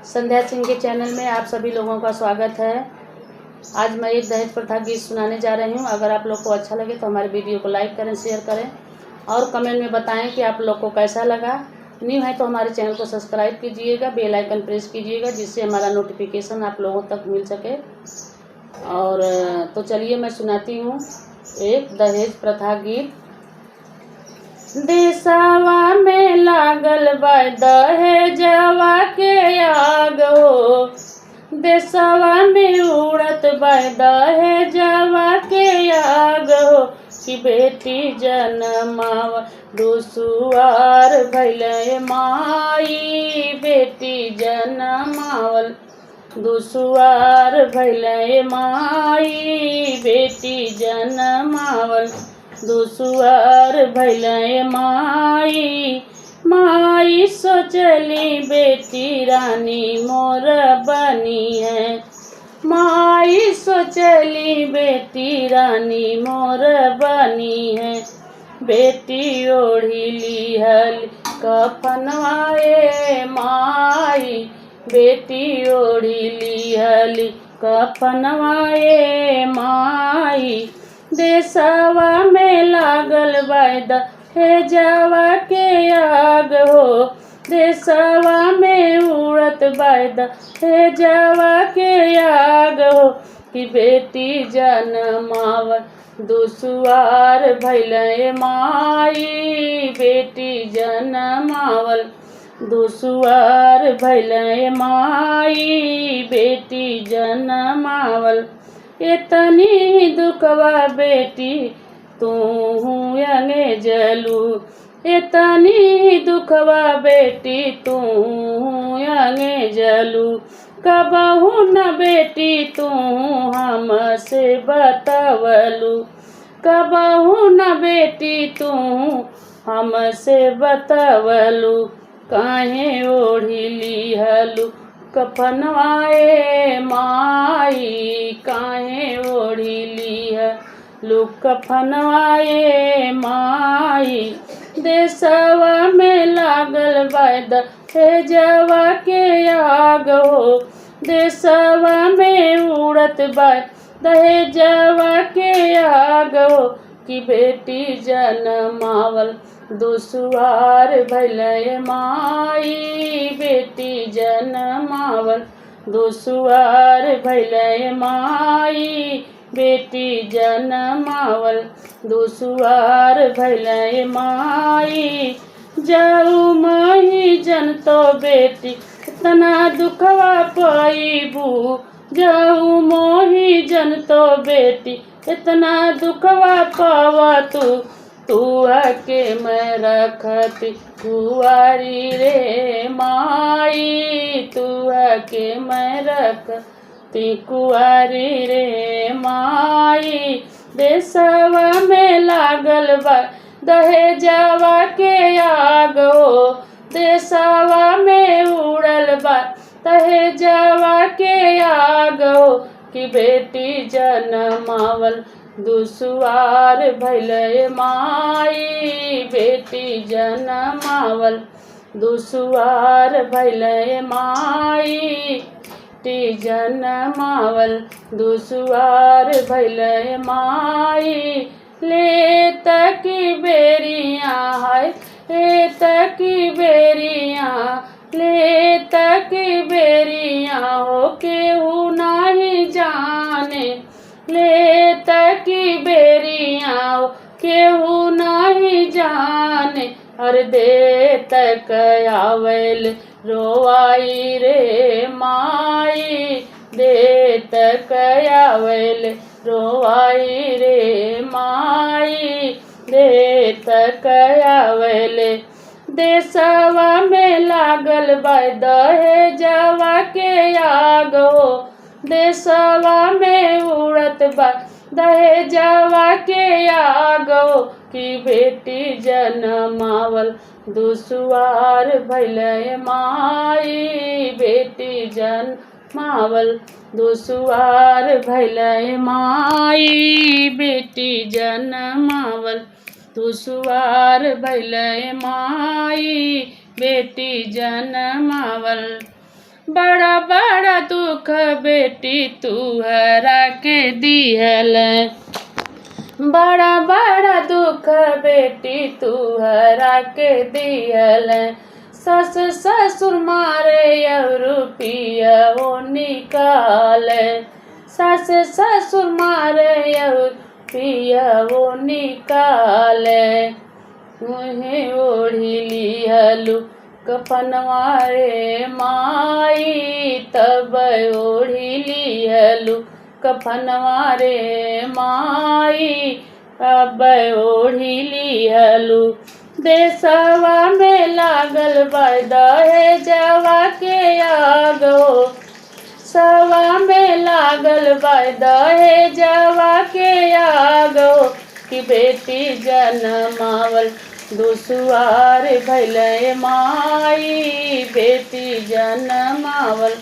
संध्या सिंह के चैनल में आप सभी लोगों का स्वागत है। आज मैं एक दहेज प्रथा गीत सुनाने जा रही हूँ। अगर आप लोग को अच्छा लगे तो हमारे वीडियो को लाइक करें, शेयर करें और कमेंट में बताएं कि आप लोग को कैसा लगा। न्यू है तो हमारे चैनल को सब्सक्राइब कीजिएगा, बेल आइकन प्रेस कीजिएगा, जिससे हमारा नोटिफिकेशन आप लोगों तक मिल सके। और तो चलिए मैं सुनाती हूँ एक दहेज प्रथा गीत। देशवा में लागल बा दहेजवा के आग हो, देशवा में उड़त बा दहेजवा के आग हो, कि बेटी जनमाव दुसुआर भैले माई, बेटी जनमावल दुसुआर भैले माई, बेटी जनमावल दुसुआर भैले माई। माई सोचली बेटी रानी मोर बनी है, माई सोचली बेटी रानी मोर बनी है, बेटी ओढ़ी लिहल कफनवाए माई, बेटी ओढ़ी लिहल कफनवाए माई। देशवा में लागल बा दहेजवा के आग हो, देशवा में उड़त बा दहेजवा के आग हो, कि बेटी जनमावल दुसुआर भैले माई, बेटी जनमावल दुसुआर भैले माई, बेटी जनमावल। इतनी दुखवा बेटी तू अंगे जलू, इतनी दुखवा बेटी तू अंगे जलू, कबहू न बेटी तू हमसे बतवलू, कबहू न बेटी तू हमसे बतवलू, काहे ओढ़ी लिहलू कफनवाए माई, काहे ओढ़ी लिहलू कफनवाए माई। देशवा में लागल बा दहेजवा के आग हो, देशवा में उड़त बा दहेजवा के आग हो, कि बेटी जनमावल दुसुआर भैले माई, बेटी जनमावल दुसुआर भैले माई, बेटी जनमावल दुसुआर भैले माई। जाऊ माही जन तो बेटी इतना दुखवा पाईबू, जाऊ मोही जन तो बेटी इतना दुखवा पावा तू, तू आके मैं रखती कुआरी रे माई, तू आके मैं रखती कुआरी रे माई। देशवा में लागल बा दहेजवा के आग हो, देशवा में उड़ल बा दहेजवा के आग हो, कि बेटी जनमावल दुसुआर भैले माई, बेटी जनमावल दुसुआर भैले माई, बेटी जनमावल दुसुआर भैले माई। ले तकी बेरिया है, ले तकी बेरिया, ले तकी बेरिया हो केहू नाही जाने, ले तकी बेरिया हो केहू नाही जाने, अरे दे तक आवल रोवाई रे माई, दे तक आवल रोवाई रे माई, दे तक आवल। देशवा में लागल बा दहेजवा के आग हो, देशवा में उड़त बा दहेजवा के आग हो, कि बेटी जनमावल दुसुआर भैले माई, बेटी जनमावल दुसुआर भैले माई, बेटी जनमावल दुसुआर भैले माई, बेटी जनमावल। बड़ा बड़ा दुख बेटी तुहरा के दिहल। बड़ा बड़ा दुख बेटी तुहरा के दिहल। सस ससुर मारे और पिया वो निकाले। सस ससुर मारे और पिया वो निकाले। मुहे ओढ़ी लिहलु कफनवा रे माई, तब ओढ़ी लिहलु कफनवा रे माई, अब ओढ़ी लिहलु। देसवा में लागल बा दहेजवा के आग हो, सवा में लागल बा दहेजवा के आग हो, कि बेटी जनमावल दुसुआर भैले माई, बेटी जनमावल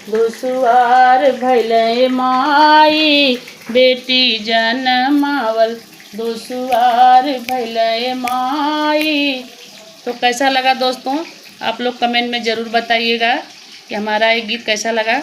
दुसुआर भैले माई, बेटी जनमावल दुसुआर भैले माई। तो कैसा लगा दोस्तों, आप लोग कमेंट में ज़रूर बताइएगा कि हमारा ये गीत कैसा लगा।